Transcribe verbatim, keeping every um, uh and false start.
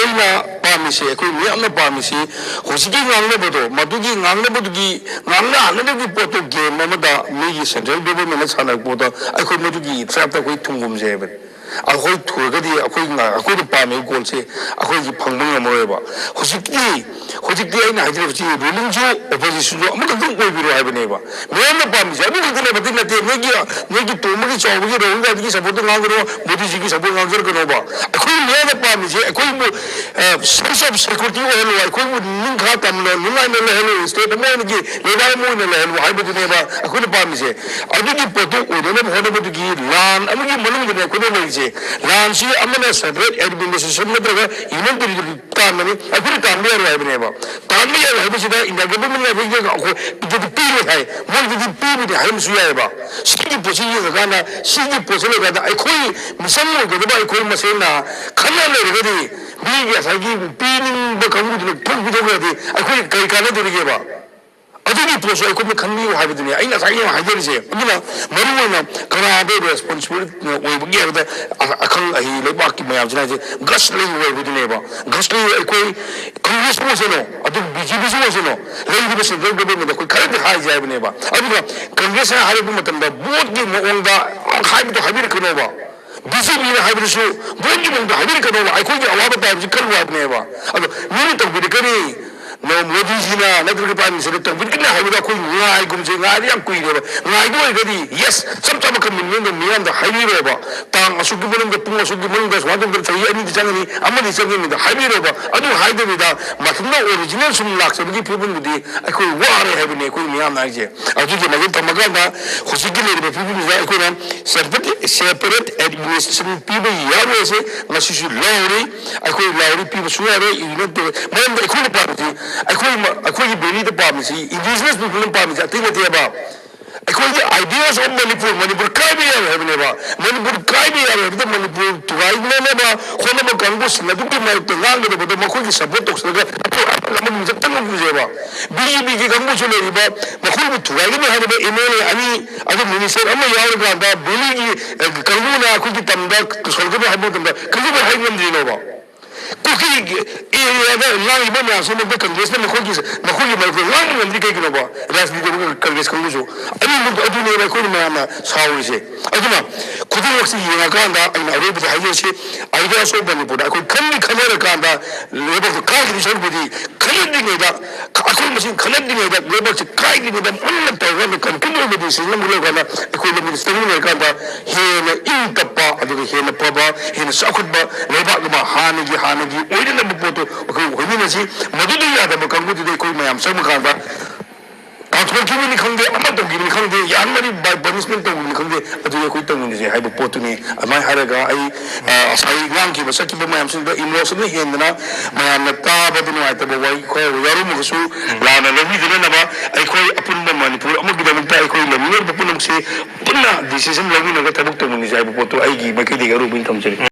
ꯑꯩꯅ ꯄꯥꯝꯃꯤꯁꯦ, ꯑꯩꯈꯣꯏ ꯃꯤꯌꯥꯝꯅ ꯄꯥꯝꯃꯤꯁꯤ, ꯍꯧꯖꯤꯛꯀꯤ ꯉꯥꯡꯅꯕꯗꯣ, ꯃꯗꯨꯒꯤ ꯉꯥꯡꯅꯕꯗꯨꯒꯤ, ꯉꯥꯡꯅꯍꯟꯅꯕꯒꯤ ꯄꯣꯠꯇꯣ, ꯒꯦꯝ ꯑꯃꯗ ꯃꯤꯒꯤ ꯁꯦꯟꯇ꯭ꯔꯦꯜ ꯒꯣꯚꯔꯟꯃꯦꯟꯅ ꯁꯥꯟꯅꯔꯛꯄꯗ ꯑꯩꯈꯣꯏ ꯃꯗꯨꯒꯤ ꯇ꯭ꯔꯦꯞꯇ ꯑꯩꯈꯣꯏ ꯊꯨꯡꯒꯨꯝꯁꯦ ꯍꯥꯏꯕꯅꯤ꯫ ꯑꯩꯈꯣꯏ ꯊꯨꯔꯒꯗꯤ ꯑꯩꯈꯣꯏ ꯉ-, ꯑꯩꯈꯣꯏꯅ ꯄꯥꯝꯃꯤꯕ ꯒꯣꯜꯁꯦ ꯑꯩꯈꯣꯏꯒꯤ ꯐꯪꯕ ꯉꯝꯃꯔꯣꯏꯕ꯫ ꯍꯧꯖꯤꯛꯇꯤ, ꯍꯧꯖꯤꯛꯇꯤ ꯑꯩꯅ ꯍꯥꯏꯖꯔꯤꯕꯁꯤ, ꯔꯨꯂꯤꯡꯁꯨ ꯑꯣꯄꯣꯖꯤꯁꯟꯁꯨ ꯑꯃꯈꯛꯇꯪ ꯑꯣꯏꯕꯤꯔꯣ ꯍꯥꯏꯕꯅꯦꯕ꯫ ꯃꯌꯥꯝꯅ ꯄꯥꯝꯃꯤꯁꯦ ꯑꯗꯨ ꯈꯛꯇꯅꯦꯕ, ꯑꯗꯨ ꯅꯠꯇꯦ꯫ ꯅꯣꯏꯒꯤ, ꯅꯣꯏꯒꯤ ꯇꯣꯡꯕꯒꯤ ꯆꯥꯎꯕꯒꯤ ꯔꯥꯍꯨꯜ ꯒꯥꯟꯙꯤꯒꯤ ꯁꯞꯄꯣꯔꯠꯇꯣ ꯉꯥꯡꯒꯅꯣ, ꯃꯣꯗꯤꯖꯤꯒꯤ ꯁꯞꯄꯣꯔꯠ ꯉꯥꯡꯖꯔꯒꯅꯣꯕ꯫ ꯑꯩꯈꯣꯏ ꯃꯌꯥꯝꯅ ꯄꯥꯝꯃꯤꯁꯦ, ꯑꯩꯈꯣꯏꯕꯨ, ꯑ, sense of security ꯑꯣꯏꯍꯜꯂꯣ, ꯑꯩꯈꯣꯏꯕꯨ ꯅꯤꯡꯈꯥ ꯇꯝꯅ ꯅꯨꯡꯉꯥꯏꯅ ꯂꯩꯍꯜꯂꯣ, state ꯑꯃ ꯑꯣꯏꯅꯒꯤ ꯂꯩꯕꯥꯛ ꯑꯃ ꯑꯣꯏꯅ ꯂꯩꯍꯜꯂꯣ ꯍꯥꯏꯕꯗꯨꯅꯦꯕ ꯑꯩꯈꯣꯏꯅ ꯄꯥꯝꯃꯤꯁꯦ꯫ ꯑꯗꯨꯒꯤ ꯄꯣꯠꯇꯨ ꯑꯣꯏꯅꯅꯕ ꯍꯣꯠꯅꯕꯗꯨꯒꯤ ꯂꯥꯟ ꯑꯃꯒꯤ ꯃꯅꯨꯡꯗꯅꯦ ꯑꯩꯈꯣꯏꯅ ꯂꯩꯔꯤꯁꯦ꯫ ꯂꯥꯟꯁꯤ ꯑꯃꯅ separate administration ꯅꯠꯇ꯭ꯔꯒ union territory ꯇꯥꯟꯕꯅꯤ, ꯑꯩꯈꯣꯏꯅ ꯇꯥꯟꯕ ꯌꯥꯔꯣꯏ ꯍꯥꯏꯕꯅꯦꯕ꯫ ꯇꯥꯟꯕ ꯌꯥꯔꯣꯏ ꯍꯥꯏꯕꯁꯤꯗ ꯏꯟꯗꯤꯌꯥ ꯒꯚꯔꯟꯃꯦꯟꯠꯅ ꯑꯩꯈꯣꯏꯗ, ꯑꯩꯈꯣꯏꯗꯗꯤ ꯄꯤꯔꯣꯏ ꯍꯥꯏ, ꯃꯣꯏꯗꯗꯤ ꯄꯤꯕꯅꯤ ꯍꯥꯏꯔꯝꯕꯁꯨ ꯌꯥꯏꯑꯕ꯫ ꯁꯤꯒꯤ ꯄꯣꯠꯁꯤ ꯌꯦꯡꯉꯀꯥꯟꯗ, ꯁꯤꯒꯤ ꯄꯣꯠꯁꯤ ꯂꯩꯔꯀꯥꯟꯗ ꯑꯩꯈꯣꯏ ꯃꯤꯆꯪ ꯑꯣꯏꯒꯗꯕ ꯑꯩꯈꯣꯏ ꯃꯁꯦꯟꯅ ꯈꯟꯅ ꯂꯩꯔꯒꯗꯤ, ꯃꯤꯒꯤ ꯉꯁꯥꯏꯒꯤ ꯄꯤꯅꯤꯡꯕ ꯀꯥꯡꯕꯨꯗꯨꯅ ꯊꯣꯛ ꯄꯤꯊꯣꯛꯈ꯭ꯔꯗꯤ ꯑꯩꯈꯣꯏ ꯀꯔꯤ ꯀꯥꯟꯅꯗꯣꯔꯤꯒꯦꯕ? ꯑꯗꯨꯒꯤ ꯄꯣꯠꯁꯨ ꯑꯩꯈꯣꯏꯅ ꯈꯟꯕꯤꯌꯨ ꯍꯥꯏꯕꯗꯨꯅꯤ ꯑꯩꯅ ꯉꯁꯥꯏ ꯍꯥꯏꯖꯔꯤꯁꯦ꯫ ꯑꯗꯨꯅ ꯃꯔꯨꯑꯣꯏꯅ ꯀꯅꯥꯗ ꯔꯦꯁꯄꯣꯟꯁꯤꯕꯜ ꯑꯣꯏꯕꯒꯦ ꯍꯥꯏꯕꯗ, ꯑ-, ꯑꯈꯪ ꯑꯍꯩ ꯂꯩꯕꯥꯛꯀꯤ ꯃꯌꯥꯝꯁꯤꯅ ꯍꯥꯏꯁꯦ, ꯒꯁ ꯂꯩꯕ ꯑꯣꯏꯕꯗꯨꯅꯦꯕ꯫ ꯒꯁ ꯂꯩꯕ ꯑꯩꯈꯣꯏ ꯀꯪꯒ꯭ꯔꯦꯁꯄꯨ ꯑꯣꯏꯁꯅꯨ, ꯑꯗꯨ ꯕꯤ ꯖꯦ ꯄꯤꯁꯨ ꯑꯣꯏꯁꯅꯨ, ꯂꯩꯔꯤꯕ ꯁꯦꯟꯇ꯭ꯔꯦꯜ ꯒꯚꯔꯟꯃꯦꯟꯠꯇ ꯑꯩꯈꯣꯏ ꯈꯔꯗꯤ ꯍꯥꯏꯁꯦ ꯍꯥꯏꯕꯅꯦꯕ꯫ ꯑꯗꯨꯒ ꯀꯪꯒ꯭ꯔꯦꯁꯅ ꯍꯥꯏꯔꯛꯄ ꯃꯇꯝꯗ ꯚꯣꯠꯀꯤ ꯃꯑꯣꯡꯗ ꯍꯥꯏꯕꯗꯣ ꯍꯥꯏꯕꯤꯔꯛꯀꯅꯣꯕ꯫ ꯕꯤ ꯖꯦ ꯄꯤꯅ ꯍꯥꯏꯕꯗꯨꯁꯨ ꯚꯣꯠꯀꯤ ꯃꯑꯣꯡꯗ ꯍꯥꯏꯕꯤꯔꯛꯀꯅꯣꯕ, ꯑꯩꯈꯣꯏꯒꯤ ꯑꯋꯥꯕ ꯇꯥꯕꯁꯤ ꯈꯜꯂꯨ ꯍꯥꯏꯕꯅꯦꯕ꯫ ꯑꯗꯣ ꯃꯤꯅ ꯇꯧꯕꯤꯔꯛꯀꯅꯤ, ꯅ-, ꯃꯣꯗꯤꯖꯤꯅ ꯅꯠꯇ꯭ꯔꯒ ꯄ꯭ꯔꯥꯏꯝ ꯃꯤꯅꯤꯁꯇꯔꯅ ꯇꯧꯕꯤꯔꯛꯀꯅꯤ ꯍꯥꯏꯕꯗꯣ ꯑꯩꯈꯣꯏ ꯉꯥꯏꯒꯨꯝꯁꯦ, ꯉꯥꯏꯕ ꯌꯥꯝ ꯀꯨꯏꯔꯦꯕ꯫ ꯉꯥꯏꯕ ꯑꯣꯏꯔꯒꯗꯤ, ꯌꯦꯁ, ꯆꯞ ꯆꯥꯕ ꯀꯃꯤꯠꯃꯦꯟꯗꯣ ꯃꯤꯌꯥꯝꯗ ꯍꯥꯏꯕꯤꯔꯣꯕ꯫ ꯇꯥꯡ ꯑꯁꯨꯛꯀꯤ ꯃꯅꯨꯡꯗ, ꯄꯨꯡ ꯑꯁꯨꯛꯀꯤ ꯃꯅꯨꯡꯗ ꯁꯨꯃꯥꯏꯅ ꯇꯧꯗꯅ ꯆꯍꯤ ꯑꯅꯤꯗꯤ ꯆꯪꯒꯅꯤ, ꯑꯃꯗꯤ ꯆꯪꯒꯅꯤꯗ ꯍꯥꯏꯕꯤꯔꯣꯕ꯫ ꯑꯗꯨ ꯍꯥꯏꯗꯕꯤꯗ ꯃꯊꯟꯇ ꯑꯣꯔꯤꯖꯤꯅꯦꯜ ꯁꯨꯝ ꯂꯥꯛꯆꯕꯒꯤ ꯐꯤꯕꯝꯗꯨꯗꯤ ꯑꯩꯈꯣꯏ ꯋꯥꯔꯦ ꯍꯥꯏꯕꯅꯤ ꯑꯩꯈꯣꯏ ꯃꯤꯌꯥꯝꯅ ꯍꯥꯏꯁꯦ꯫ ꯑꯗꯨꯒꯤ ꯃꯥꯏꯀꯩ ꯊꯝꯃꯀꯥꯟꯗ ꯍꯧꯖꯤꯛꯀꯤ ꯂꯩꯔꯤꯕ ꯐꯤꯕꯝꯁꯤꯗ ꯑꯩꯈꯣꯏꯅ separate, separate administration ꯄꯤꯕ ꯌꯥꯔꯣꯏ ꯍꯥꯏꯁꯦ ꯉꯁꯤꯁꯨ ꯂꯥꯎꯔꯤ꯫ ꯑꯩꯈꯣꯏ ꯂꯥꯎꯔꯤ, ꯄꯤꯕꯁꯨ ꯌꯥꯔꯣꯏ, ꯏ ꯅꯠꯇꯦ꯫ ꯃꯔꯝꯗꯤ ꯑꯩꯈꯣꯏꯅ ꯄꯥꯝꯃꯤꯁꯤ, ꯑꯩꯈꯣꯏ ꯃ-, ꯑꯩꯈꯣꯏꯒꯤ valley ꯗ ꯄꯥꯝꯃꯤꯁꯤ, indigenous people ꯅ ꯄꯥꯝꯃꯤꯁꯤ ꯑꯇꯩ ꯅꯠꯇꯦꯕ꯫ ꯑꯩꯈꯣꯏꯒꯤ ideas of ꯃꯅꯤꯄꯨꯔ, ꯃꯅꯤꯄꯨꯔ ꯀꯥꯏꯕ ꯌꯥꯔꯣꯏ ꯍꯥꯏꯕꯅꯦꯕ꯫ ꯃꯅꯤꯄꯨꯔ ꯀꯥꯏꯕ ꯌꯥꯔꯣꯏ ꯍꯥꯏꯕꯗ ꯃꯅꯤꯄꯨꯔ ꯊꯨꯒꯥꯏꯅꯅꯕ ꯍꯣꯠꯅꯕ ꯀꯥꯡꯕꯨꯁꯤꯡ ꯑꯗꯨꯒꯤ ꯃꯔꯛꯇ ꯉꯥꯡꯒꯗꯕꯗꯣ ꯃꯈꯣꯏꯒꯤ support ꯇꯧꯁꯤꯜꯂꯒ ꯑꯃꯒꯤ ꯃꯤꯡꯆꯠ ꯇꯪ ꯎꯖꯩꯕ꯫ ꯕꯤ ꯖꯦ ꯄꯤ ꯒꯤ ꯀꯥꯡꯕꯨꯁꯨ ꯂꯩꯔꯤꯕ, ꯃꯈꯣꯏꯕꯨ ꯊꯨꯒꯥꯏꯒꯅꯤ ꯍꯥꯏꯔꯤꯕ ꯑꯦꯝ ꯑꯦꯜ ꯑꯦ ꯑꯅꯤ, ꯑꯗꯨ ꯃꯤꯅꯤꯁꯇꯔ ꯑꯃ ꯌꯥꯎꯔꯀꯥꯟꯗ valley ꯒꯤ, ꯑ, ꯀꯥꯡꯕꯨꯅ ꯑꯩꯈꯣꯏꯒꯤ ꯇꯝꯗ ꯁꯣꯟꯒꯅꯤ ꯍꯥꯏꯕ ꯃꯇꯝꯗ ꯀꯩꯗꯧꯕꯩ ꯍꯥꯏ ꯉꯝꯗ꯭ꯔꯤꯅꯣꯕ? ꯀꯨꯀꯤꯒꯤ ꯑꯦꯔꯤꯌꯥꯗ ꯉꯥꯡꯉꯤꯕ ꯃꯌꯥꯝꯁꯤꯃꯛꯇ ꯀꯪꯒ꯭ꯔꯦꯁꯅ ꯃꯈꯣꯏꯒꯤ ꯃꯈꯣꯏꯒꯤ ꯃꯔꯛꯇ ꯉꯥꯡꯕ ꯉꯝꯗ꯭ꯔꯤ ꯀꯩꯒꯤꯅꯣꯕ? ꯔꯥꯖꯅꯤꯇꯤꯗ ꯀꯪꯒ꯭ꯔꯦꯁ ꯀꯥꯡꯕꯨꯁꯨ ꯑꯅꯤꯃꯛꯇ ꯑꯗꯨꯅꯦꯕ ꯑꯩꯈꯣꯏꯅ ꯃꯌꯥꯝꯅ ꯁꯥꯎꯔꯤꯁꯦ꯫ ꯑꯗꯨꯅ ꯈꯨꯗꯤꯡꯃꯛꯁꯤ ꯌꯦꯡꯉꯀꯥꯟꯗ ꯑꯩꯅ ꯑꯔꯣꯏꯕꯗ ꯍꯥꯏꯖꯔꯤꯁꯤ, Ideas of ꯃꯅꯤꯄꯨꯔꯗ ꯑꯩꯈꯣꯏ ꯈꯟꯗꯤ ꯈꯟꯅꯔꯀꯥꯟꯗ ꯂꯩꯕꯥꯛꯇ ꯀꯥꯈꯤꯗꯣꯏ ꯁꯔꯨꯛꯄꯨꯗꯤ ꯈꯟꯅꯗ꯭ꯔꯤꯉꯩꯗ, ꯑꯩꯈꯣꯏ ꯃꯁꯦꯟ ꯈꯟꯅꯗ꯭ꯔꯤꯉꯩꯗ ꯂꯩꯕꯥꯛꯁꯦ ꯀꯥꯏꯗ꯭ꯔꯤꯉꯩꯗ ꯃꯨꯟꯅ ꯇꯧꯔꯀꯥꯟꯗ concrete ꯑꯣꯏꯕ decision ꯑꯃ ꯂꯧꯔꯀꯥꯟꯗ ꯑꯩꯈꯣꯏ ꯂꯝꯕꯤꯗ ꯆꯪꯃꯤꯟꯅꯔꯀꯥꯟꯗ ꯍꯦꯟꯅ ꯏꯪ ꯇꯞꯄ, ꯑꯗꯨꯒ ꯍꯦꯟꯅ ꯐꯕ, ꯍꯦꯟꯅ ꯆꯥꯎꯈꯠꯄ ꯂꯩꯕꯥꯛ ꯑꯃ ꯍꯥꯟꯅꯒꯤ ꯍꯥꯟꯅꯒꯤ ꯑꯣꯏꯅꯅꯕ ꯄꯣꯠꯇꯨ ꯑꯩꯈꯣꯏ ꯑꯣꯏꯃꯤꯟꯅꯁꯤ꯫ ꯃꯗꯨꯗ ꯌꯥꯗꯕ ꯀꯥꯡꯕꯨꯗꯨꯗꯤ ꯑꯩꯈꯣꯏ ꯃꯌꯥꯝ ꯆꯪꯕ ꯀꯥꯟꯗ ꯇꯥꯟꯊꯣꯛꯈꯤꯕꯅꯤ ꯈꯪꯗꯦ, ꯑꯃ ꯇꯧꯈꯤꯕꯅꯤ ꯈꯪꯗꯦ, ꯌꯥꯝꯅꯗꯤ by punishment ꯇꯧꯈꯤꯕꯅꯤ ꯈꯪꯗꯦ, ꯑꯗꯨꯗꯤ ꯑꯩꯈꯣꯏ ꯇꯧꯃꯤꯟꯅꯁꯦ ꯍꯥꯏꯕ ꯄꯣꯠꯇꯨꯅꯤ꯫ ꯑꯗꯨꯃꯥꯏꯅ ꯍꯥꯏꯔꯒ ꯑꯩ, ꯑ, ꯉꯁꯥꯏ ꯉꯥꯡꯈꯤꯕ ꯆꯠꯈꯤꯕ ꯃꯌꯥꯝꯁꯤꯡꯗ emotion ꯍꯦꯟꯗꯅ ꯃꯌꯥꯝꯅ ꯇꯥꯕꯗ ꯅꯨꯡꯉꯥꯏꯇꯕ ꯋꯥꯍꯩ ꯈꯔ ꯌꯥꯎꯔꯝꯃꯒꯁꯨ ꯂꯥꯟꯅ ꯂꯧꯕꯤꯗꯅꯅꯕ ꯑꯩꯈꯣꯏ ꯑꯄꯨꯟꯕ ꯃꯅꯤꯄꯨꯔ ꯑꯃꯒꯤꯗꯃꯛꯇ ꯑꯩꯈꯣꯏ ꯂꯩꯃꯤꯟꯅꯔꯤꯕ ꯄꯨꯝꯅꯃꯛꯁꯤ ꯄꯨꯟꯅ decision ꯂꯧꯃꯤꯟꯅꯔꯒ ꯊꯕꯛ ꯇꯧꯃꯤꯟꯅꯁꯦ ꯍꯥꯏꯕ ꯄꯣꯠꯇꯨ ꯑꯩꯒꯤ ꯃꯥꯏꯀꯩꯗꯒꯤ ꯑꯔꯣꯏꯕ ꯑꯣꯏꯅ ꯊꯝꯖꯔꯤ꯫